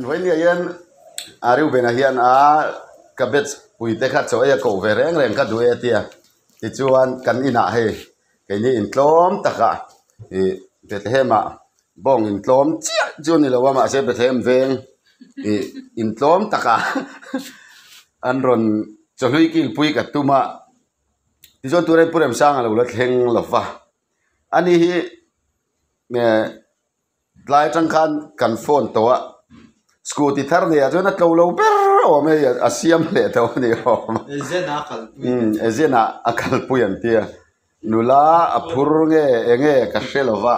Vawinia hian a Reuben-a hian a ka batch pui te kha chaw ei a koh ve reng reng ka duh e a ti a, tichuan kan inah hei keini intlawm taka ih Bethlehem-ah bawng intlawm chiah chu a ni lo a mahse Bethlehem veng ih intlawm taka an rawn chawhlui kilpui ka tum a, tichuan tunah hian Pu Remsanga lo la thleng lo va, ani hi eh. Tlai atang khan kan phone tawh a, scooty thar nei ah chuan a tlo lo ber awm hei a siam leh tawh a ni awm a. Umm agent ah a kalpui an tia, nula a phur nge enge ka hre lo va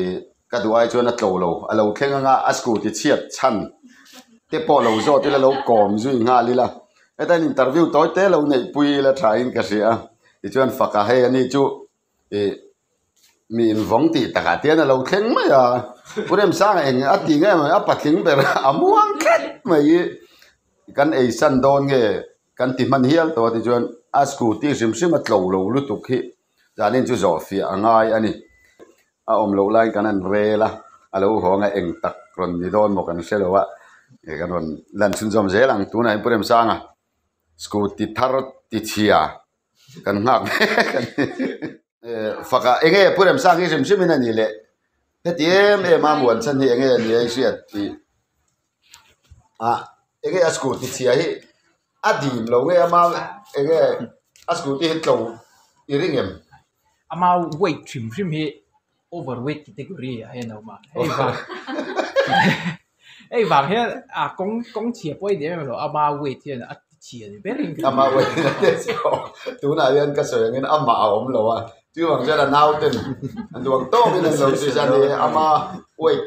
ih ka duh ai chuan a tlo lo, a lo thleng anga a scooty chhiat chhan te pawh lo zawt ila lo kawm zui nghal ila, heta in interview tawi te lo neih pui ila tha in ka hria a, tichuan faka hei ani chu ih mi invawng tih takah te hian a lo thleng mai a Pu Remsanga eng a ti nge a patling ber a muang tlat mai hi kan ei san dawn nge kan ti hman hial tawh a tichuan a scooty hrim hrim a tlo lo lutuk hi zanin chu zawh fiah a ngai a ni a awm loh laiin kan han rel a a lo haw ang a eng tak rawn ni dawn maw kan hre lo a kan rawn lan chhunzawm zel ang tunah hian Pu Remsanga scooty thar ti chhia. Kan nghak mek a ni. Faka enge Pu Remsang hi hrim hrim in a ni leh heti em em a muan chhan hi enge a ni a i hriat tih ah enge a scooty chhia hi a dim lo nge ama enge a scooty hi tlo i ring em? Ama weight hrim hrim hi overweight category ah hian a awm a hei vang hei vang hian a kawng kawng chhia pawh a ni em em lo ama weight hian a ti chhia ni berin ka Ama weight hian a ti chhia tunah hian ka sawi angin amah a awm lo a chuvang chuan a nauten a duang tawkin an lo chhui a ni ama weight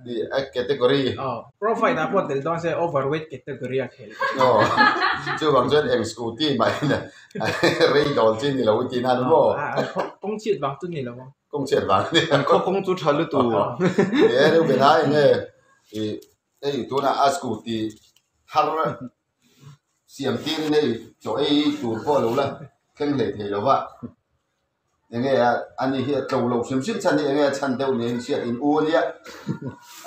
tih a category aw profile ah pawh tel dawn se overweight category a khel aw chuvang chuan eng scooty mah in rei dawl chi ni lo i tih nan maw kawng chhiat vang chu ni lo ang kawng chhiat vang ni an khaw kawng chu tha lutuk e reuh ve lai enge ih hei tunah a scooty thar siam tir in hei chaw ei tur pawh a lo la thleng hlei thei lo va. Enge a ani hi a tlo lo hrim hrim chhan hi enge a chhan deuh niin hriat in u ania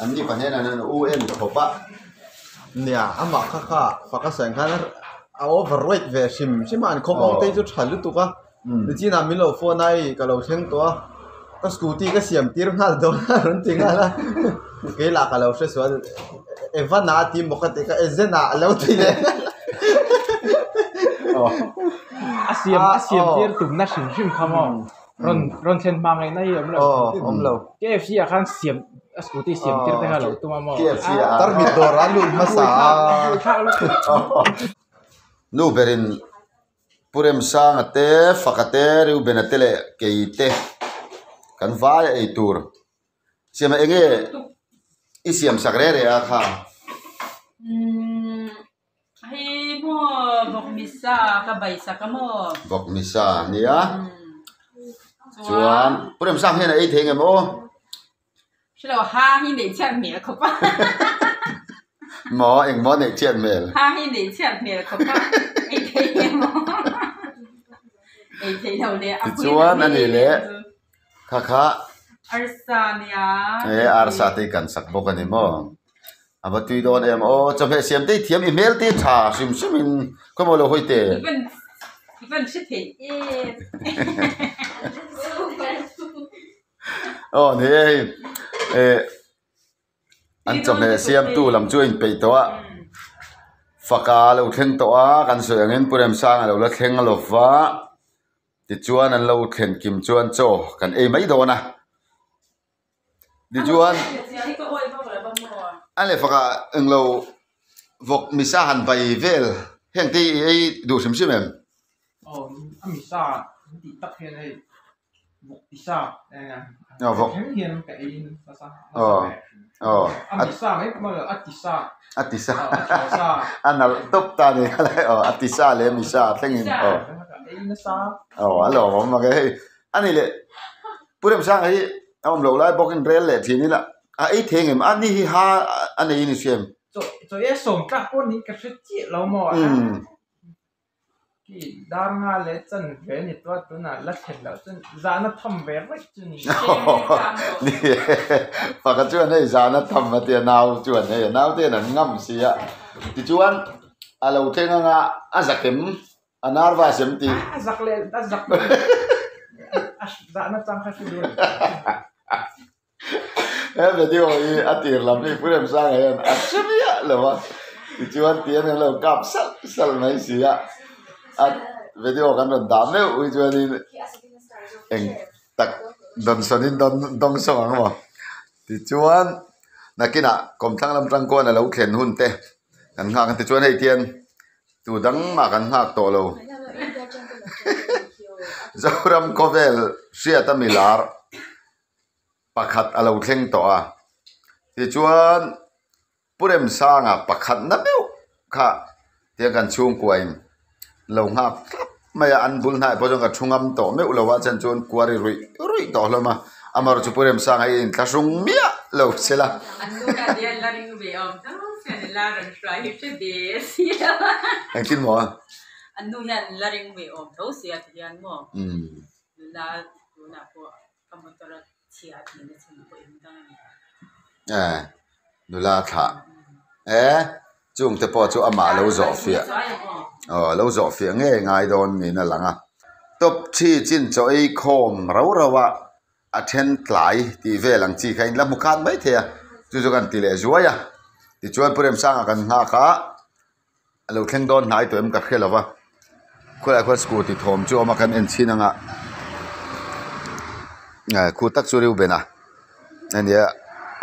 an ni pahnih hian an u en khawp a. Nia amah kha kha fak a sawi ang khan a overweight ve hrim hrim a an khawm awng te hi chu tha lutuk a nichinah min lo phone a hei ka lo thleng tawh a ka scooty ka siam tir nghal dawn a rawn ti nghal a kei lah ka lo hre sual Evan-a a ti maw ka ti kha Ezen-a a lo ti leh A siam a siam tir tumna hrim hrim kha maw rawn rawn thlen hma ngaihna hi awm lo awm lo KFC ah khan siam a scooty siam tir te kha lo tum a maw KFC ah tarmit dawr a lut hmasa a nu berin Pu Remsanga te Faka te Reuben-a te leh kei te kan vai a ei tur Siam a enge i siam sak reh reh a kha. Umm hei maw vawk misa ka bai sak a maw. Vawk misa nia. Chuan Pu Remsang hian a ei thei ngem aw? Hrelo ha hi neih chhiat hmel khawp a. Maw eng maw neih chhiat hmel? Ha hi neih chhiat hmel khawp a ei thei ngem aw? Ei thei lo leh a pui Tichuan a nih leh. Kha kha. Arsa nia. E arsa te kan sak bawk a ni maw? A va tui dawn em aw chawhmeh siam te i thiam i hmel te tha hrim hrim in khaw maw lo hawi te. I van i van hre theih em. Aw ni e hei e an chawhmeh siamtu lam chu a inpeih tawh a faka a lo thleng tawh a kan sawi angin Pu Remsanga a lo la thleng lova. Tichuan an lo thlen kim chuan chaw kan ei mai dawn a. Tichuan a leh fakah englo vawk misa han bai vel heng te hi ei duh hrim hrim em? Aw a misa an tih tak hian hei vawk tisa Aw vawk thleng hian ka ei nasa aw aw a misa mai pawh a tisa a tisa a nalh tawp ta a ni aw a tisa leh misa thlengin aw aw a lawmawm ang e hei a ni leh Pu Remsanga hi a awm loh lai bawkin rel leh thin ila a ei thei ngem a ni hi ha a nei a ni hriam chaw chaw e sawm tlak pawh ni ka hre chiah lo maw Ki dar nga leh chan ve ni tua tunah la thlen loh chuan zahna tham ve reng chu ni. Ni e, pakhat chuan hei zahna tham a tia nau chuan hei a nau te hian an ngam si a. Tichuan a lo thleng anga a zakem a nervous em tih. A zak leh a zak a zahna chang kha hre duh a ni. He video hi a tir lam hi Pu Remsanga hian a hre miah lo a, tichuan tian an lo kap salh salh mai si a, a video kan rawn dah meuh hi chuanin eng tak dawnsawn in dawn dawng sawng ang maw? Tichuan nakinah kawmthlang lam tang khuan a lo thlen hun te kan nghak a, tichuan hei tian tu dang mah kan nghak tawh lo. Zoram khawvel hriat a milar. Pakhat a lo thleng tawh a, tichuan Pu Remsanga pakhat na meuh kha tiang kan chhungkuain lo nghak thlap mai a, an bul hnaih pawh chuan ka thu ngam tawh meuh lo a, chuan chuan kuari ruih ruih tawh hlawm a, amaherawhchu chu Pu Remsanga hi intla hrung miah lo se la. Engtin maw? Ka motor a chhia a tihna chhan pawh eng dang a ni. Eh, nula thlah. Eh, chung te pawh chu amah lo zawh fiah. Aw, lo zawh fiah ngei ngai dawn niin a lang a. Top thi chin chaw ei khawm rau rau a, a then tlai tih vel ang chi kha in la hmu khan mai thei a. Chu chu kan ti leh zuai a. Tichuan Pu Remsanga kan nghak a. A lo thleng dawn hnai tawh em ka hre lo va, khawlaiah khuan scooty thawm chu a awm a kan en chhin ang a, eh khu tak chu Reuben a ania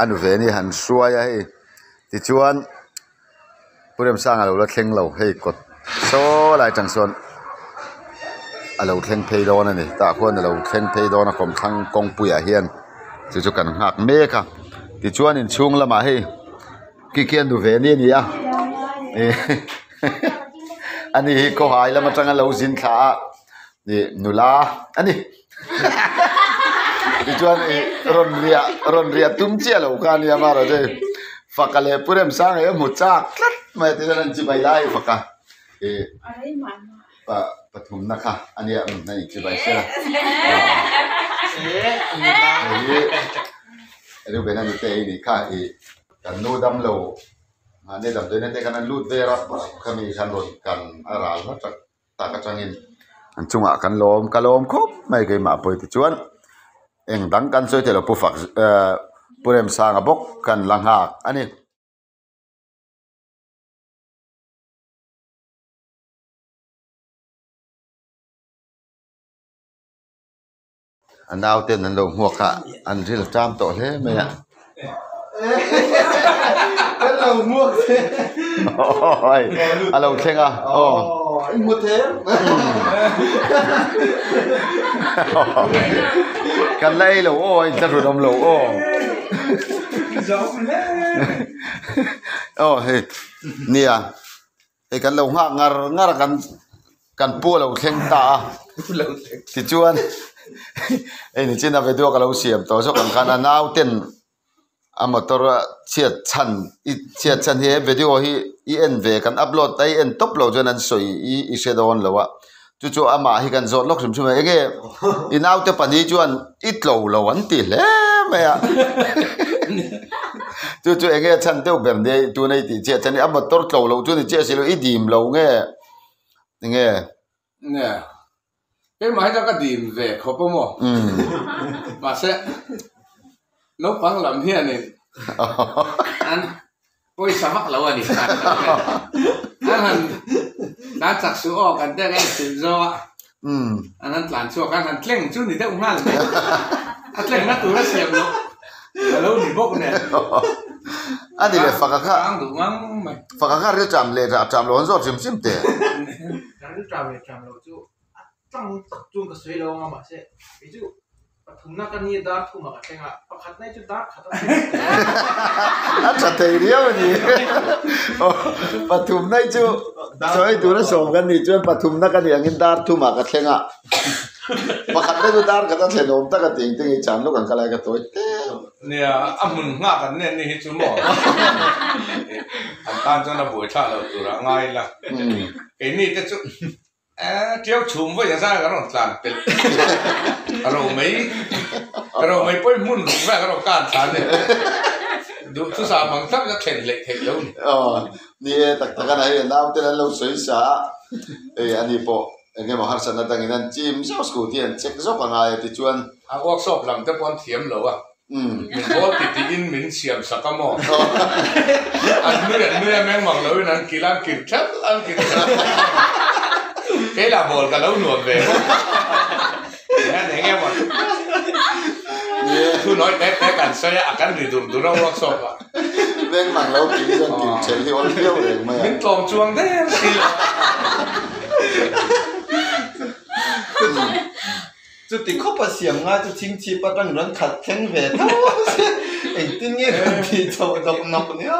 a nu ve ni han hruai a hei tichuan Pu Remsanga a lo la thleng lo hei kawt saw lai atang sawn a lo thleng phei dawn a ni tah khuan a lo thleng phei dawn a kawmthlang kawngpuiah hian chu chu kan nghak mek a tichuan inchhung lamah hei. Khi khi a nu ve ni a ni a ani hi khawhai lam atanga lo zin thla a ih nula a ni tichuan ih rawn riah rawn riah tum chiah lo kha a nia amaherawhchu hei faka leh pu remsanga hi a hmu chak tlat mai a tichuan an chibai lai fak a ih pathumna kha a nia a inchibai sia Reuben a ni te hi nih kha ih. Kan nu dam lo mahni damdawiina te khan an lut vel a khami khan rawn kan a ral hla tak tak atangin an chungah kan lawm ka lawm khawp mai keimah pawh hi tichuan eng dang kan sawi theih loh pu fak ehh pu Remsanga bawk kan la nghak a ni. A nauten an lo hmuak a an ril ṭam tawh hle mai a. A lo thleng a aw. Kan la ei lo aw a inthlahrun awm lo aw. Aw hei nia. Hei kan lo nghak ngar ngar a kan kan pu a lo thleng ta a tichuan hei ni chin a video ka lo siam tawh zawk ang khan a nauten a motor a chhiat chhan i chhiat chhan hi he video hi i en ve kan upload a i en tawp lo chuan an sawi i i hre dawn lo a chu chu amah hi kan zawt lawk hrim hrim a enge i naute pahnih chuan i tlo lo an ti hle mai a chu chu enge chhan deuh ber nia tuna i tih chiah chuan a motor tlo lo chu ni chiah si lo i dim lo nge enge Nia keimah hi chuan ka dim ve khawp a maw mahse naupang lam hianin an Pawisa vak lo a ni. An han tlan chak suh aw kan te kan hrilh zawk a. An han tlan chhuak a, an han tleng chu ni deuh nghal mai. A tlengna tur a siam loh a lo ni bawk nen. A ni leh faka kha. Tlang duh ngang mai. Faka kha ril ṭam leh ṭam lo an zawt hrim hrim teh. Ril ṭam leh ṭam lo chu a tlang tak chuan ka sawi lo ang a mahse kei chu Pathumna ka ni dar thumah ka thleng a, pakhatna hi chu dar khat a thleng a tha thei riau a ni. Pathumna hi chu sawi tura sawm kan nih chuan pathumna ka nih angin dar thumah ka thleng a, pakhatna chu dar khat a thlen awm tak a ti engtin nge chan lawk ang ka lai ka tawi tep. Nia, a hmun nghak an nen ni hi chu maw an tan chuan a buaithlak loh turah ngai ila, keini te chu. Tiau chhum vawi a zai ka rawn tlan pelh a ro mai ka ro mai pawhin hmun ruk vel ka rawn kan thla nia duh thusa mang tlat ka thlen hleih theih lo ni. Aw ni e tak tak a na hei naute an lo sawi sa a hei ani pawh eng emaw harsatna dangin an chim zauh scooty an check zawk a ngai a tichuan. A workshop lam te pawh an thiam lo a. Min bawl ti tiin min siam sak a maw? An nui an nui a meng mang loin an kil an kil thelh an kil thelh. Kei lah bawl ka lo nuam ve bawk. Tihian eng emaw thu nawi tek tek an sawi a, a kan ri dur dur a workshop ah. Meng mang lo kil chuan kil thelh hi awl viau reng mai a. Min tlawm chuang der si lo. Chuti khawp a siam ngai chu chingchip atang rawn khat thleng ve tho se engtin nge rawn tih chhoh dawk nawk nia.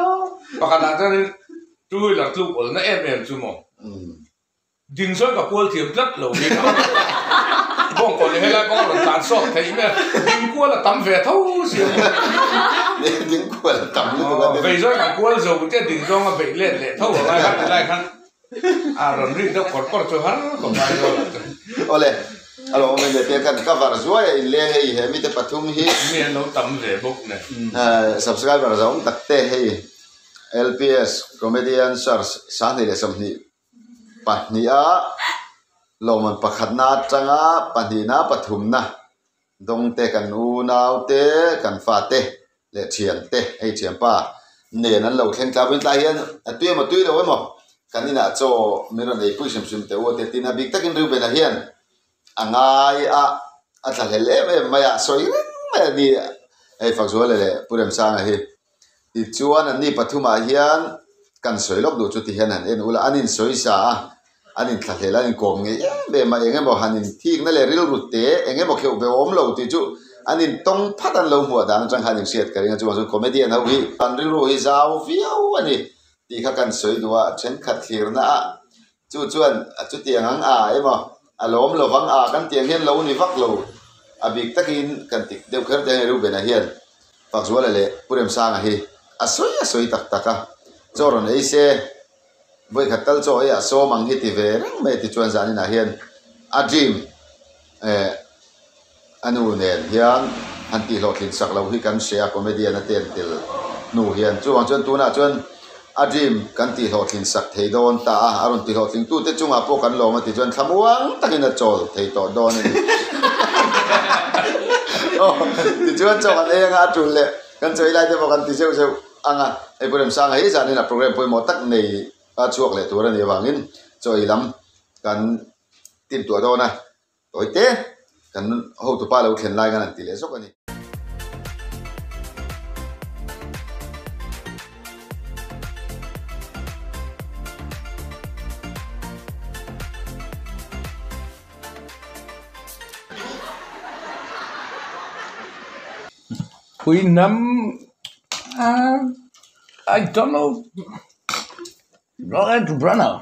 Pakhat ah chuan in two wheeler tluk awlna em em chu maw? Ding sawi ka kual thiam tlat lo hi a. Bawngkawn leh helai pawh a rawn tlan sawk theih mai a, ding kual a tam ve tho sia maw? Ding kual a tam lutuk a. Vei zawi kan kual zo te ding zawng a beih let leh tho ang a, helai khan A rawn rik deuh kawr kawr chu har khawp mai dawn ang chu. Awle, a lo awm em le te kan cover zuai a inleng hei he mite pathum hi. Mi an lo tam ve bawk nen. Subscriber zawng tak te hei LPS Comedian Search sanghnih leh sawmhnih pahniha lawmman pakhatna atanga pahnihna pathumna dawngte kan unaute kan fate leh thiante hei thianpa nen an lo thleng tla vawiin tlai hian a tui emaw tui lo emaw kan inah chaw min rawn eipui hrim hrim teh u a ti a tin a bik takin Reuben-a hian a ngai a a tla hlel em em mai a sawi reng mai a ni hei Fakzuala leh Pu Remsanga hi tichuan an ni pathumah hian kan sawi lawk duh chu ti hian han en ula an insawi sa a an inthlahlel an inkawm ngei em em a, eng emaw han inthikna leh rilru te eng emaw kheuh be awm lo tih chu an intawng phat an lo hmuh dan atang khan inhriat ka ring a, chuvang chuan comedian ho hi an rilru hi zau viau a ni tih kha kan sawi duh a, thenkhat thlirna ah chu chuan chutiang ang a emaw a lawm lovang a kan tiang hian lo ni vak lo a bik takin kan ti deuh kher te hei Reuben-a hian Fakzuala leh Pu Remsanga hi a sawi a sawi tak tak a, chaw rawn ei se. Vawikhat tal chaw ei ah sawm ang hi ti ve reng mai tichuan zaninah hian a dream eh a nu nen hian han tih hlawhtlin sak loh hi kan hria comedian a ten tel hnu hian chuvang chuan tunah chuan a dream kan tih hlawhtlin sak thei dawn ta a a rawn ti hlawhtling tute chungah pawh kan lawm a tichuan thlamuang takin a chawl thei tawh dawn a ni aw tichuan chaw kan ei anga a tul leh kan chaw ei lai te pawh kan ti zeuh zeuh. Ang a, hei Pu Remsanga hi zanin a program pawimawh tak nei a chhuak leh tur a nih avangin chaw ei lam kan tin tuah dawn a, tawi te kan hotupa lo thlen lai khan an ti leh zawk a ni. Pui nam I don't know Roland Brunner.